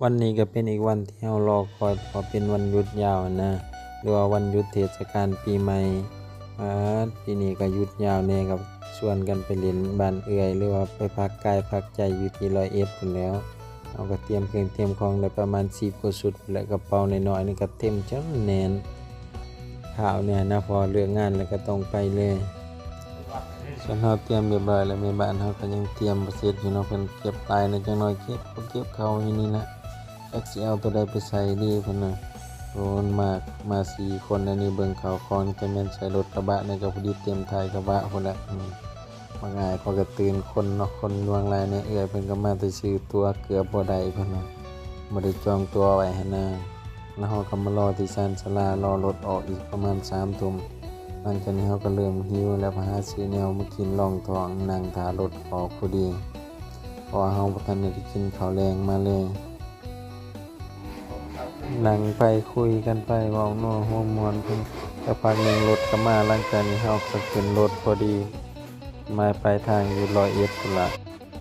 ວັນນີ້ກໍເປັນອີກວັນທີ່ເຮົາລໍຄອຍ ເພາະເປັນວັນຢຸດຍາວຫັ້ນນະ ຫຼືວ່າວັນຢຸດເທດສະການປີໃໝ່. ອາ ປີນີ້ກໍຢຸດຍາວແດ່ ກໍຊວນກັນໄປຫຼິ້ນບ້ານເອື້ອຍ ຫຼືວ່າໄປພັກກາຍພັກໃຈຢູ່ທີ່ຮ້ອຍເອັດພຸ້ນແຫຼ້ວ. ເຮົາກໍຕຽມເຄື່ອງຕຽມຂອງໄດ້ປະມານສິບກວ່າຊຸດແຫຼະ ກະເປົານ້ອຍໆນີ້ກໍເຕັມຈົນແໜ້ນ. ຂ້າວນີ້ນະ ພໍເລີກງານແລ້ວກໍຕ້ອງໄປເລີຍ. ສ່ວນເຮົາຕຽມຮຽບຮ້ອຍແລ້ວ ແມ່ບ້ານເຮົາກໍຍັງຕຽມບໍ່ເສັດຢູ່ເນາະ ເພິ່ນເກັບຫຼາຍແດ່ ຈັກໜ້ອຍເກັບ ບໍ່ເກັບເຂົ້າຢູ່ນີ້ແຫຼະ ຈັກຊິເອົາໂຕໃດໄປໃສ່ດີເພິ່ນນະ. ໂອ້ ມັນມາ ມາສີ່ຄົນ ອັນນີ້ເບິ່ງເຂົ້າຂອງນີ້ ຈະແມ່ນໃສ່ລົດກະບະນີ້ກໍພໍດີເຕັມທ້າຍກະບະພຸ້ນແຫຼະ. ອືມ ບັກອ້າຍຂ້ອຍກໍຕື່ນຄົນເນາະ ຄົນລວງຫຼາຍແດ່ ເອື້ອຍເພິ່ນກໍມາແຕ່ຊື່ຕົວ ເກືອບບໍ່ໄດ້ເພິ່ນວ່າ ບໍ່ໄດ້ຈອງຕົວໄວ້ຫັ້ນນາ. ແລ້ວເຮົາກໍມາລໍທີ່ຊານສາລາ ລໍລົດອອກອີກປະມານສາມທຸ່ມ. ຫຼັງຈາກນີ້ເຮົາກໍເລີ່ມຫິວແລ້ວ ໄປຫາຊື້ແນວມາກິນລອງທ້ອງ ນັ່ງຖ້າລົດອອກພໍດີ ເພາະວ່າເຮົາບໍ່ທັນໄດ້ກິນເຂົ້າແລງມາເລີຍ. ນັ່ງໄປຄຸຍກັນໄປ ເວົ້ານົວຫົວມ່ວນໄປ ສັກພັກໜຶ່ງລົດກໍມາ. ຫຼັງຈາກນີ້ເຮົາກໍຂຶ້ນລົດພໍດີ ໝາຍປາຍທາງຢູ່ຮ້ອຍເອັດພຸ້ນລະ.